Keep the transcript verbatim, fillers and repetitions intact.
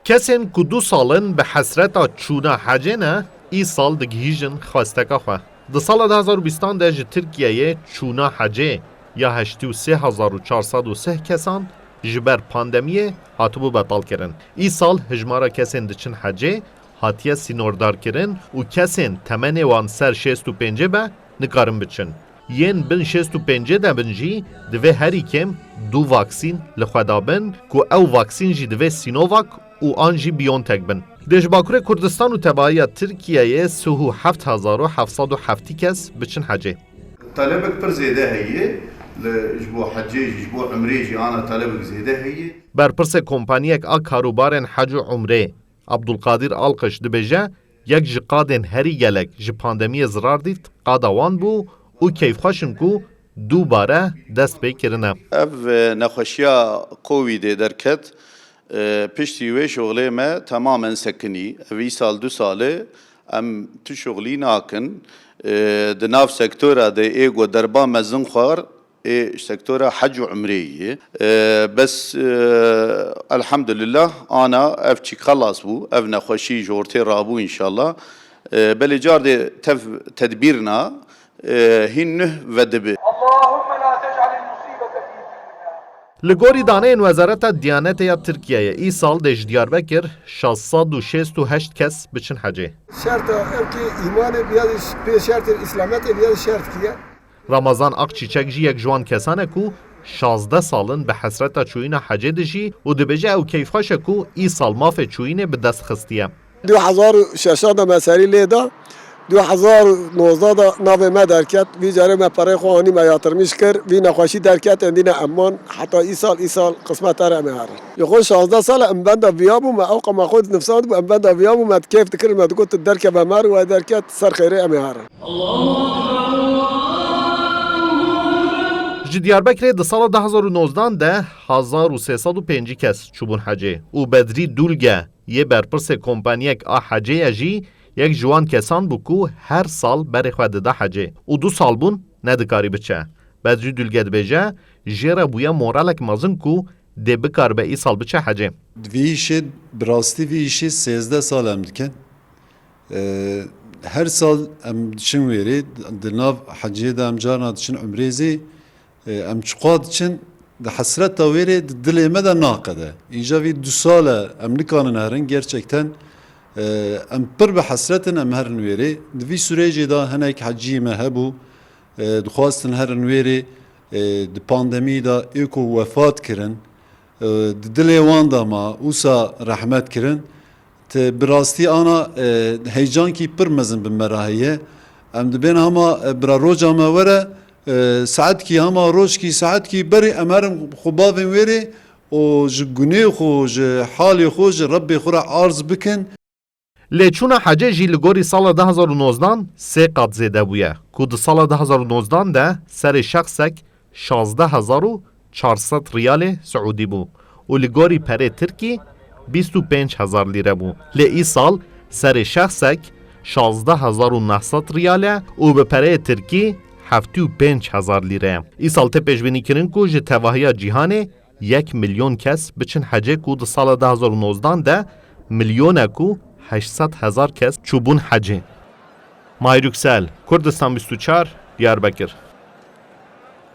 Kesên ku du sal in bi hesreta çûna hecê ne, îsal digihîjin xwesteka xwe. Di sala du hezar û bîstan de ji Tirkiyeyê çûna hecê ya heştê û sê hezar û çar sed û sih kesan ji ber pandemiyê hatibû betalkirin. Îsal hijmara kesên diçin hecê hatiye sînordarkirin û kesên temenê wan ser şêst û pêncê be, nikarin biçin. Yên bin şêst û pêncê de bin jî divê herî kêm du vaksîn li xwe da bin, ku ew vaksîn jî divê Sinovac û an jî BioNTech bin. Dê ji Bakurê Kurdistan û tevahiya Tirkiyeyê sih û heft hezar û heft sed û heftî kes biçin hecê. Talebek pir zêde heye li, ji bo hecê jî, ji bo umrê jî ana talebek zêde heye. Berpirsê kompaniyek a karûbarên hec û umrê, Abdulkadir Alkış dibêje, yek ji qadên herî gelek ji pandemiyê zirar dît, qada wan bû û keyfxweş in ku dubare dest pê kirine. Ev, e, nexweşiya Covidê derket, e, piştî wê şoxlê me temamen sekinî. Ev îsal du sal e, em tu şoxlî nakin. E, di nav sektora de ê ku derba mezin xwar, ê sektora hec û umrê ye. E, bes, e, elhamdülillah, ana ev çîk xelas bû, ev nexweşî ji ortê rabû înşallah. E, belê cardê tev tedbîrna, e, hîn nuh vedibi. اللهم لا تجعل المصيبة في ديننا. Li gorî daneyên Wezareta Diyanetê ya Tirkiyeyê, îsal dê ji Diyarbekir şeş sed û şêst û heşt kes biçin hecê. Şerta ev ki îmanê biyadî pê şertê îslametê biyadî şert kiye. Ramazan Akçiçek jî yek ji wan kesan e ku şazdeh sal in bi hesreta çûyîna hecê dijî û dibêje ew keyfxweş e ku îsal mafê çûyînê bi dest xistiye. Du hezar û şeşan de me serî lê da. Du hezar û nozdeh de navê me derket. Vî carê me perê xwe anî me yatırmış kir. Vî nexweşî derket, endîne eman. Heta îsal, îsal qismet here em ê herin. Ji xwe şazdeh sal e em benda viya bû, me ewqa me xwe dinifsand bû, em benda viya bû, me keyf dikir, me digot tu derkeve me re, we derket, ser xêrê em ê herin. Ji Diyarbekirê di sala du hezar û nozdan de hezar û sê sed û pêncî kes çûbûn hecê û Bedrî Dulge yê berpirsê kompaniyek a hecê ye jî yek ji wan kesan bû ku her sal berê xwe dida hecê û du sal bûn nedikarî biçe. Bedrî Dulge dibêje, jê re bûye moralek mezin ku dê bikaribe îsal biçe hecê. Di vî îşê bi rastî vî îşê sêzdeh sal em dikin. Ee, her sal em diçin wêrê, di nav hecê de em carna diçin umrê zî, ee, em çiqa diçin, di hesreta wêrê di dilê me de naqede. Îja vî du sal e em nikanin herin, gerçekten, ee, em pir bi hesret in, em herin wêrê. Di vî sûrecê de hinek hecî me hebû, ee, dixwastin herin wêrê, ee, di pandemî de ê ku wefat kirin, ee, di dilê wan de ma, wisa rehmet kirin. Ti bi rastî ana, e, heyecankî pir mezin bi me re heye. Em dibên hema, e, bira roja me were, e, saetkî hema rojkî saetkî berê em herin xwe bavên wêrê û ji gunê xwe, ji halê xwe, ji Rebbê xwe re arz bikin. Lê çûna hecê jî li gorî sala du hezar û nozdan sê qat zêde bûye, ku di sala du hezar û nozdan de serê şexsek şazdeh hezar û çar sed riyalê Siûdî bû û li gorî perê Tirkî bîst û pênc hezar lîre bû. Lê îsal serê şexsek şazdeh hezar û neh sed riyal e û bi pereyê Tirkî heftê û pênc hezar lîre ye. Îsal tê pêşbînîkirin ku ji tevahiya cîhanê yek milyon kes biçin hecê ku di sala du hezar û nozdan de milyonek û heşt sed hezar kes çûbûn hecê. Mahir Yüksel, Kurdistan bîst û çar, Diyarbekir.